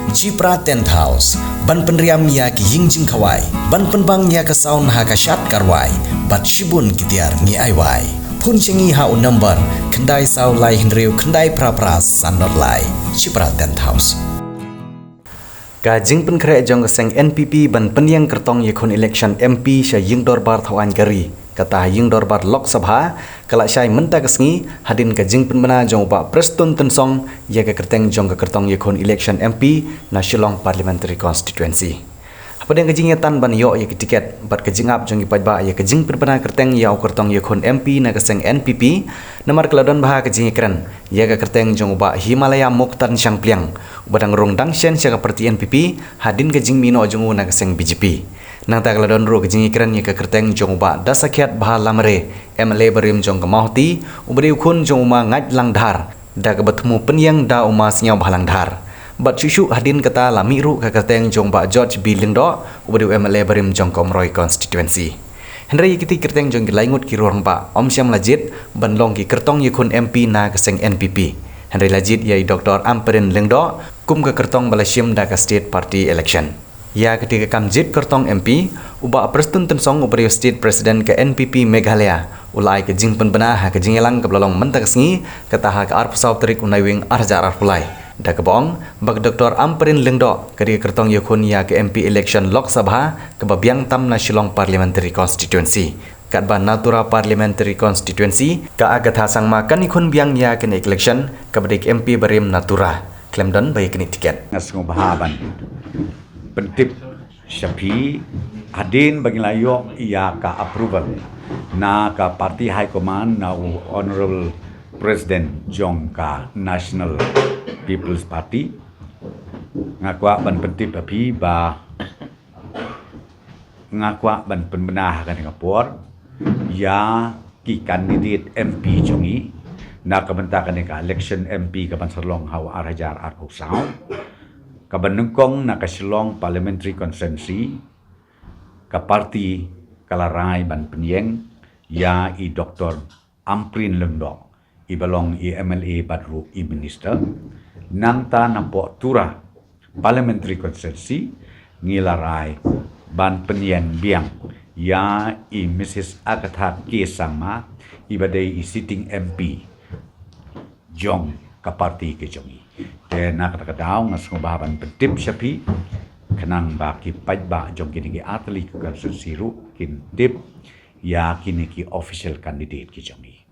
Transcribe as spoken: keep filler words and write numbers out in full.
Chipra Tent House, ban pynriam ïa ki ïing jingkhawai, ban pynbang ïa ka sound ha ka shad ka rwai, bad shibun ki tiar ngi ai wai. Phone sha ngi ha u number khyndai saw lai hynriew khyndai phra phra san nod lai. Chipra Tent House. Ka jingpynkhreh jong ka seng N P P ban pynïeng kyrtong ïakhun election M P sha ïing dorbar thaw aiñ ka ri, kata ha ïing dorbar Lok Sabha, ka la shai mynta ka sngi, hadien ka jingpynbna jong u Bah Prestone Tynsong ïa ka kyrteng jong ka kyrtong ïakhun election M P na Shillong Parliamentary Constituency. Hapdeng ka jingïatan ban ïoh ïa ka tiket bad ka jingap jong ki paidbah ïa ka jingpynbna kyrteng ïa u kyrtong ïakhun M P na ka seng N P P, namar ka la don bha ka jingïakren ïa ka kyrteng jong u Bah Himalaya Muktan Shangpliang, uba dang rung dang shen sha ka party N P P hadien ka jingmih noh jong u na ka seng B J P. Nangta ka la don ruh ka jingïakren ïa ka kyrteng jong u Bah Dasakhiat Bhalamre, M L A barim jong ka Mawhati, uba dei u khun jong u Ma Ngaitlang Dhar, da kaba thmu pynïeng da u Ma Sniawbhalang Dhar. Bad shuh shuh hadien kata la mih ruh ka kyrteng jong u Bah George B Lyngdoh, uba dei u M L A barim jong ka Umroi Constituency. Hynrei ïa kitei ki kyrteng jong ki lai ngut ki rangbah ym shym la jied ban long ki kyrtong ïakhun M P na ka seng N P P. Hynrei la jied ïa i Doctor Ampareen Lyngdoh kum ka kyrtong ba la shim da ka state party election. Ïa katei ka kam jied kyrtong M P, u Bah Prestone Tynsong uba dei u state president ka N P P Meghalaya, u la ai ka jingpynbna ha ka jingïalang kaba la long mynta ka sngi, kata ha ka arphew saw tarik u Naiwieng ar hajar arphew lai. Da kaba ong ba ka Doctor Ampareen Lyngdoh ka dei ka kyrtong ïakhun ïa ka M P election Lok Sabha kaba biang tam na Shillong Parliamentary Constituency. Katba Natura Parliamentary Constituency, ka Agatha Sangma kan ïakhun biang ïa kane ka election kaba dei ka M P barim Natura. Khlem don ba ïa kane ka tiket. Nga sngewbha ban pyntip sha phi, hadien ba ngi la ïoh ïa ka approval na ka party high command, na u Honorable President jong ka National People's Party, nga kwah ban pyntip ha phi ba nga kwah ban pynbna ha kane ka por ïa ki candidate M P jong ngi na ka bynta kane ka election M P kaban sa long ha u ar hajar arphew saw, kaba nyngkong na ka Shillong Parliamentary Constituency, ka party ka la rai ban pynïeng ïa i Doctor Ampareen Lyngdoh, iba long i M L A bad ruh i minister. Nangta na poh Tura Parliamentary Constituency, ngi la rai ban pynïeng biang ïa i Missus Agatha K Sangma, iba dei i sitting M P jong ka party ka jong ngi. Te na kata ka daw nga sngewbha ban pyntip sha phi, khnang ba ki paidbah jong kine ki artylli ki constituency ruh kin tip ïa kine ki official candidate ki jong ngi.